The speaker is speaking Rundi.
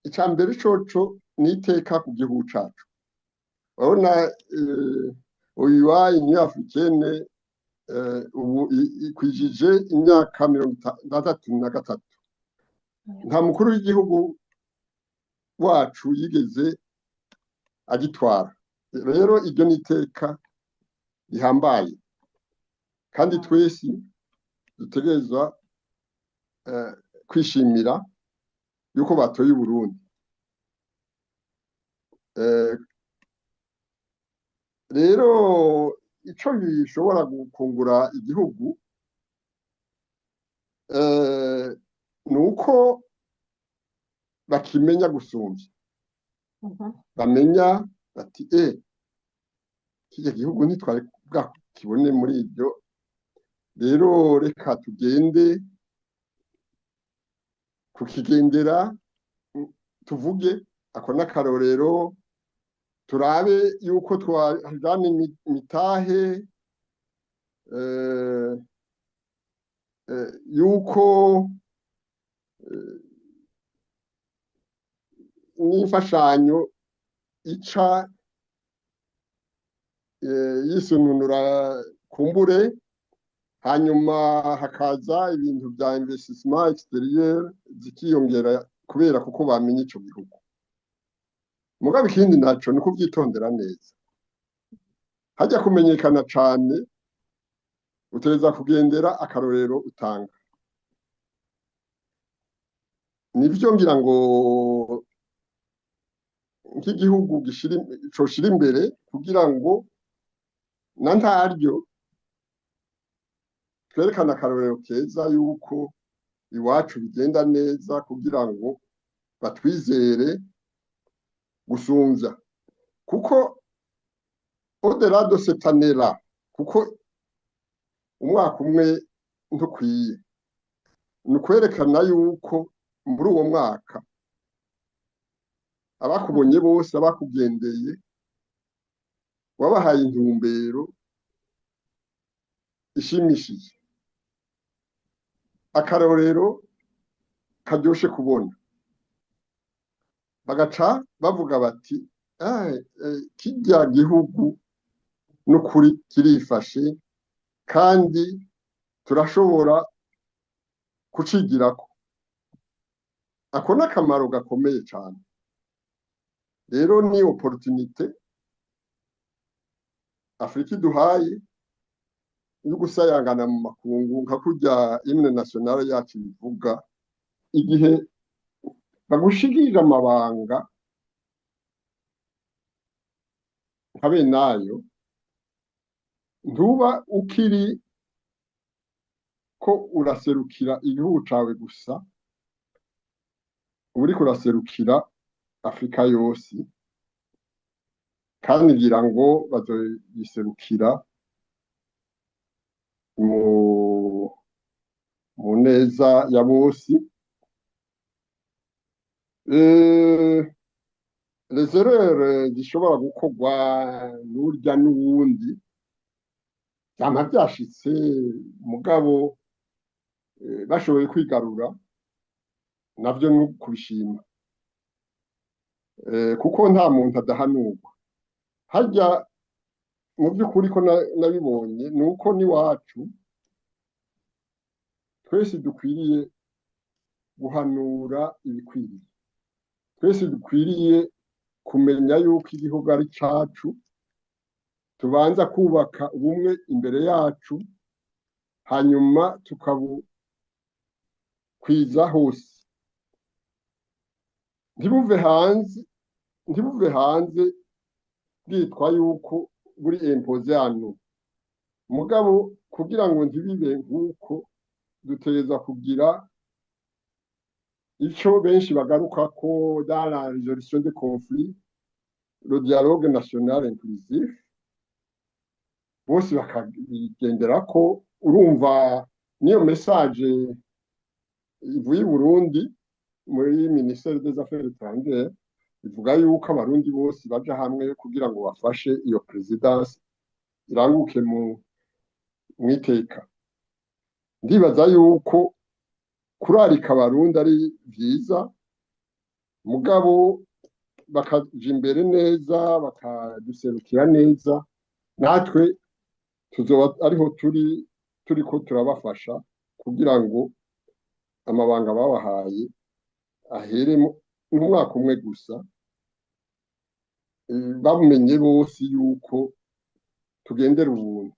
Icya mbere coco ni iteka ku gihugu cacu. Urabona, OUA, Union africaine, ubu ikwijije imyaka 63. Nta mukuru w'igihugu wacu yigeze agitwara. Rero iryo ni iteka rihambaye kandi twese dutegerezwa kwishimira yuko batoye Uburundi. Rero ico bishobora gukungura igihugu ni uko bakimenya gusumvya, bamenya bati: "Kirya gihugu ntitwari bwakibone muri ibyo, rero reka tugende kukigendera, tuvuge ako n'akarorero, turabe yuko twajana imitahe, yuko n'imfashanyo ica yisununura kumbure, hanyuma hakaza ibintu bya investissement extérieur zikiyongera kubera kuko bamenye ico gihugu." Mugabo ikindi naco ni kuvyitondera neza. Hajya kumenyekana cane, utegereza kugendera akarorero utanga. Nivyo, ngira ngo nk'igihugu coshira imbere kugira ngo na ntaryo twerekane akarorero keza yuko iwacu bigenda neza, kugira ngo batwizere gusumvya, kuko au-delà de cette année-là, kuko umwaka umwe ntukwiye, ni ukwerekana yuko muri uwo mwaka abakubonye bose, abakugendeye, wabahaye intumbero ishimishije, akarorero karyoshe kubona, bagaca bavuga bati: "Kirya gihugu n'ukuri kirifashe kandi turashobora kucigirako." Ako n'akamaro gakomeye cyane. Rero ni opportunité Afurika iduhaye yo gusayangana mu makungu, nka kurya hymne national yacu bivuga. Igihe bagushikirije amabanga nka bene ayo, ntuba ukiri ko uraserukira igihugu cawe gusa, uba uriko uraserukira Afurika yose, kandi ngira ngo bazoyiserukira mu neza ya bose. Les erreurs zishobora gukorwa n'urya n'uwundi vyama vyashitse, mugabo bashoboye kwigarura navyo ni kubishima, kuko nta muntu adahanurwa. Harya mu by'ukuri ko nabibonye ni uko n'iwacu twese dukwiriye guhanura ibikwiriye, twese dukwiriye kumenya yuko igihugu ari cacu, tubanza kubaka ubumwe imbere yacu, hanyuma tukabukwiza hose, ntibuve hanze, ntibuve hanze bwitwa yuko buri imposé hano. Mugabo kugira ngo ntibibe nk'uko, dutegereza kugira ico benshi bagaruka ko dans la résolution des conflits, le dialogue national inclusif, bose bakabigendera ko. Urumva, niyo message ivuye i Burundi muri ministère des Affaires étrangères, ivuga yuko Abarundi bose baja hamwe kugira ngo bafashe iyo présidence iranguke mu mwiteka. Ndibaza yuko kurarika Abarundi ari vyiza. Mugabo bakaja imbere neza, bakaduserukira neza, natwe tuzoba ariho turi, turiko turabafasha kugira ngo amabanga babahaye ahere mu mwaka umwe gusa, bamenye bose yuko tugendera ubuntu.